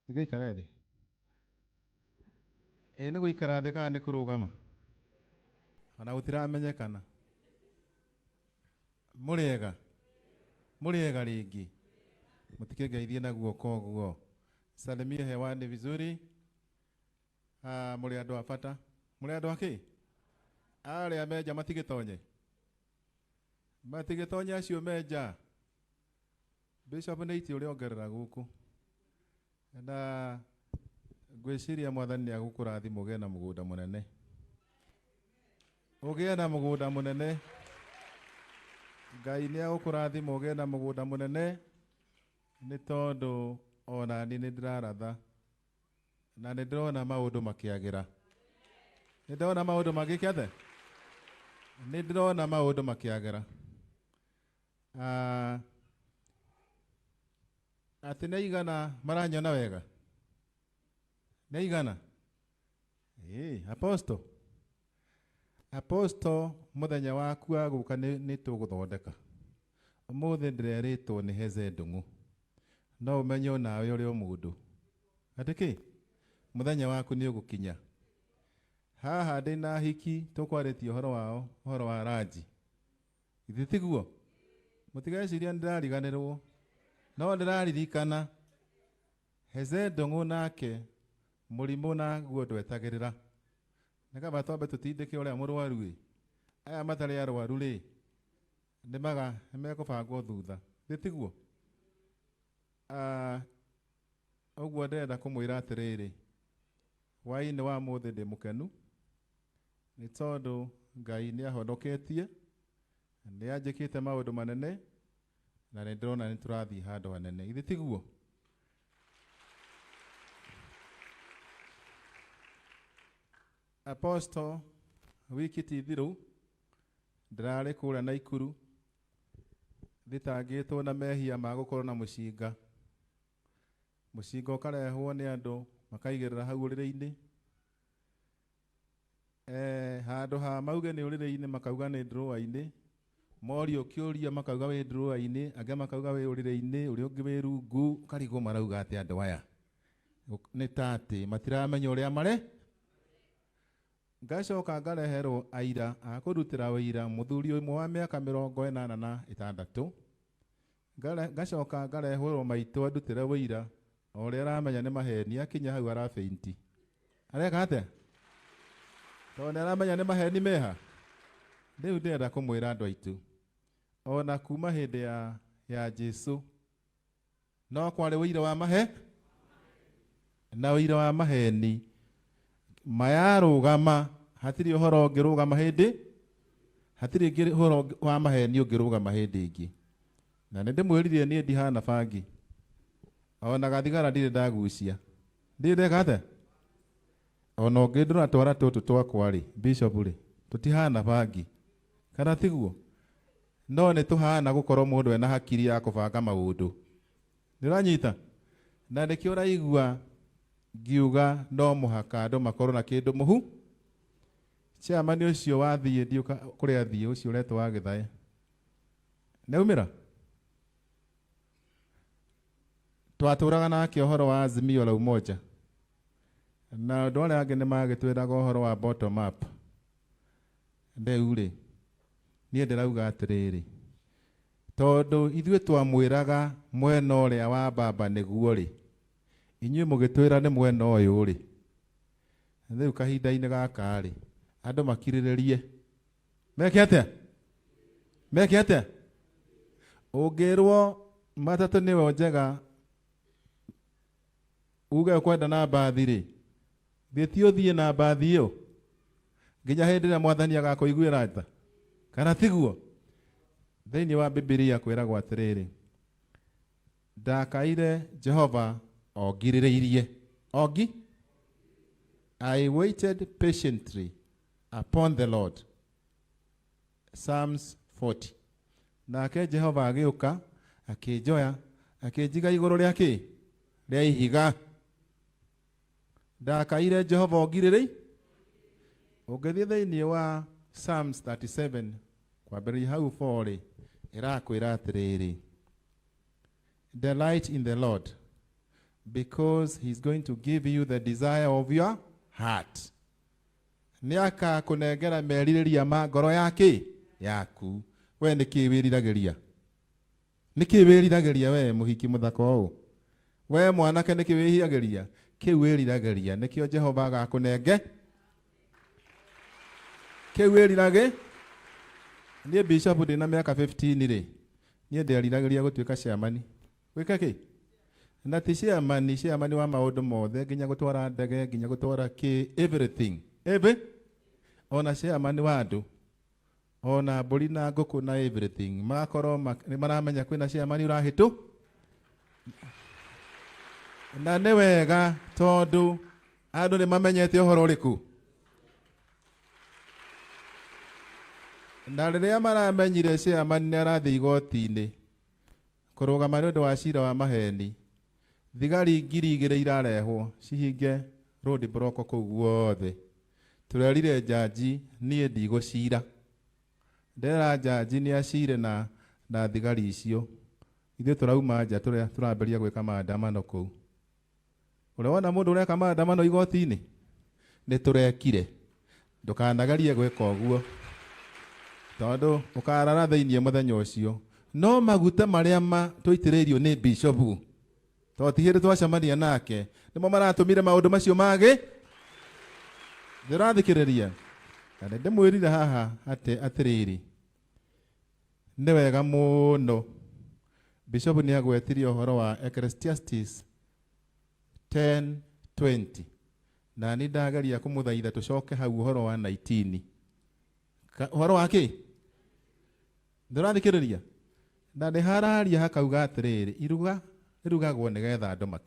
Ngĩikare thĩ. Ĩ nĩ gũikara thĩ kana nĩ kũrũgama? Ona gũtiramenyekana. Mũrĩega? Mũrĩega rĩngĩ? Mũtikĩngeithie na guoko ũguo. Salimie hewani vizuri. Ah, mũrĩ andũ a bata. Mũrĩ andũ a kĩ? Arĩa menja matigĩtonye. Matigĩtonye acio menja. Bishop nĩ itĩ ũrĩongerera gũkũ. Na ngwĩciria mwathani nĩ agũkũrathima ũgĩe na mũgũnda mũnene. Ũgĩe na mũgũnda mũnene. Ngai nĩ agũkũrathima ũgĩe na mũgũnda mũnene nĩ tondũ ona niĩ nĩ ndĩraratha na nĩ ndĩrona maũndũ makĩagĩra. Nĩ ndĩrona maũndũ magĩka atĩa? Nĩ ndĩrona maũndũ makĩagĩra. Ah, atĩ nĩ aigana maranyona wega? Nĩ aigana? Ĩĩ, apostle. Apostle mũthenya waku wa gũka nĩ tũgũthondeka. Ũmũthĩ ndĩrerĩtwo nĩ Heze Ndung'u. No ũmenye onawe ũrĩ o mũndũ. Atĩ kĩ? Mũthenya waku nĩ ũgũkinya. Haha ndĩna hiki tũkwarĩtie ũhoro wao, ũhoro wa ranji. Githĩ tiguo? Mũtigeciria nĩ ndĩrariganĩrwo. No ndĩraririkana. Heze Ndung'u nake mũrimũ naguo ndwetagĩrĩra. Nĩ kaba twambe tũtindĩke ũrĩa mũrwaru ĩ. Aya matarĩ arwaru rĩ, nĩmaga nĩmekũbangwo thutha. Githĩ tiguo? Ah, ũguo ndĩrenda kũmwĩra atĩrĩrĩ, hwaĩ-inĩ wa mũthĩ ndĩ mũkenu nĩ tondũ Ngai nĩ ahonoketie, nĩ anjĩkĩte maũndũ manene na nĩ ndĩrona nĩ tũrathiĩ handũ hanene. Githĩ tiguo? Apostle, wiki ti thiru ndĩrarĩ kũrĩa Naikuru thitangĩtwo na mehia ma gũkorwo na mũcinga. Mũcinga ũkarehwo nĩ andũ makaigĩrĩra hau ũrĩrĩ-inĩ. Handũ ha mauge nĩ ũrĩrĩ-inĩ makauga nĩ drawer-inĩ. Morio kĩũria makauga wĩ drawer-inĩ, angĩ makauga wĩ ũrĩrĩ-inĩ, ũrĩa ũngĩ wĩ rungu, ũkarigwo marauga atĩa andũ aya. Nĩ ta atĩ matiramenya ũrĩa mare. Ngacoka ngareherwo aira a kũrutĩra ũira mũthuri ũmwe wa mĩaka mĩrongo ĩnana na ĩtandatũ. Ngacoka ngarehwo maitũ andutĩre ũira o ũrĩa aramenya nĩ maheni, akinya hau arabeinti. Areka atĩa? Tondũ nĩ aramenya nĩ maheni meha. Rĩu ndĩrenda kũmwĩra andũ aitũ, ona kuma hĩndĩ ya Jesu no kwarĩ ũira wa mahe na ũira wa maheni mayarũgama, hatirĩ ũhoro ũngĩrũgama hĩndĩ, hatirĩ ũhoro wa maheni ũngĩrũgama hĩndĩ ĩngĩ. Na nĩ ndĩmwĩrire niĩ ndihana bangi, ona gathigara ndirĩ ndagucia, ndirĩ ndeka atĩa? Ona ũngĩndũra twara tũtũ twakwa rĩ, bishop rĩ, tũtihana bangi, kana tiguo? No nĩ tũhana gũkorwo mũndũ ena hakiri ya kũbanga maũndũ. Nĩ ũranyita? Na nĩkĩo ũraigua ngiuga no mũhaka andũ makorwo na kĩndũ mũhu. Chairman ũcio wathiĩ ndiũka kũrĩa athiĩ, ũcio ũretwo wa Gĩthae. Nĩaumĩra? Twatũraga nake ũhoro wa Azimio la Umoja. Na andũ arĩa angĩ nĩmagĩtwĩraga ũhoro wa bottom up. Rĩu rĩ, niĩ ndĩrauga atĩrĩrĩ, tondũ ithuĩ twamwĩraga mwena ũrĩa wa baba nĩguo rĩ, inyuĩ mũgĩtwĩra nĩ mwena ũyũ rĩ, rĩu kahinda-inĩ gaka rĩ, andũ makirĩrĩrie. Meke atĩa? Meke atĩa? Ũngĩrwo matatũ nĩyo njega, uge ũkwenda na mbathi rĩ, thiĩ ti ũthiĩ na mbathi ĩyo nginya hĩndĩ ĩrĩa mwathani agakũiguĩra tha, kana tiguo? Thĩinĩ wa Bibilia kwĩragwo atĩrĩrĩ, ndakaire Jehova o ngirĩrĩirie. O ngi? I waited patiently upon the Lord. Psalms 40. Nake Jehova agĩũka, akĩnjoya, akĩnjiga igũrũ rĩa kĩ? Rĩa ihiga. Ndakaire Jehova o ngirĩrĩi. Ũngĩthiĩ thĩinĩ wa Psalms 37, kwambĩrĩria hau 4 rĩ, ĩrakwĩra atĩrĩrĩ, delight in the Lord. Because he's going to give you the desire of your heart. Nĩ akakũnengera merirĩria ma ngoro yake yaku. We nĩ kĩĩ wĩriragĩria? Nĩ kĩĩ wĩriragĩria we mũhiki mũthaka ũũ? We mwanake nĩ kĩĩ wĩriragĩria? Kĩu wĩriragĩria nĩkĩo Jehova agakũnenge. Kĩu wĩriragĩ. Niĩ bishop ndĩna mĩaka 15 rĩ, niĩ nderiragĩria gũtuĩka chairman. Gwĩka kĩ? Na ti chairman, chairman wa maũndũ mothe, nginya gũtwara ndege, nginya gũtwara kĩ, everything. Every? Ona chairman wa andũ. Ona mbũri na ngũkũ na everything. Magakorwo nĩ maramenya kwĩna chairman ũrahĩtũ. Na nĩ wega tondũ andũ nĩ mamenyete ũhoro ũrĩkũ. Na rĩrĩa maramenyire chairman nĩ arathiĩ igoti-inĩ kũrũgama nĩ ũndũ wa cira wa maheni, thigari 2000 irarehwo cihinge road block kũu guothe. Tũrerire jaji niĩ ndigũcira. Ndera jaji nĩ acire na thigari icio. Ithuĩ tũrauma nja tũrambĩrĩria gwĩka maandamano kũu. Ũrĩa wona mũndũ ũreka maandamano igoti-inĩ? Nĩ tũrekire. Ndũkanagerie gwĩka ũguo. Tondũ ũkarara thĩinĩ mũthenya ũcio. No maguta marĩa tũitĩrĩirio nĩ bishopu. Tondũ ti hĩndĩ twacemania nake, nĩmo maratũmire maũndũ macio mage. Ndĩrathikĩrĩria. Na nĩ ndĩmwĩrire haha atĩ atĩrĩrĩ, nĩ wega mũno. Bishopu nĩ agwetirie ũhoro wa Ecclesiastes 10:20. Na nĩ ndageria kũmũthaitha tũcoke hau ũhoro wa 19. Ũhoro wa kĩ? Ndũrathikĩrĩria? Na nĩ hararia hakauga atĩrĩrĩ, iruga rĩrugagwo nĩgetha andũ makene.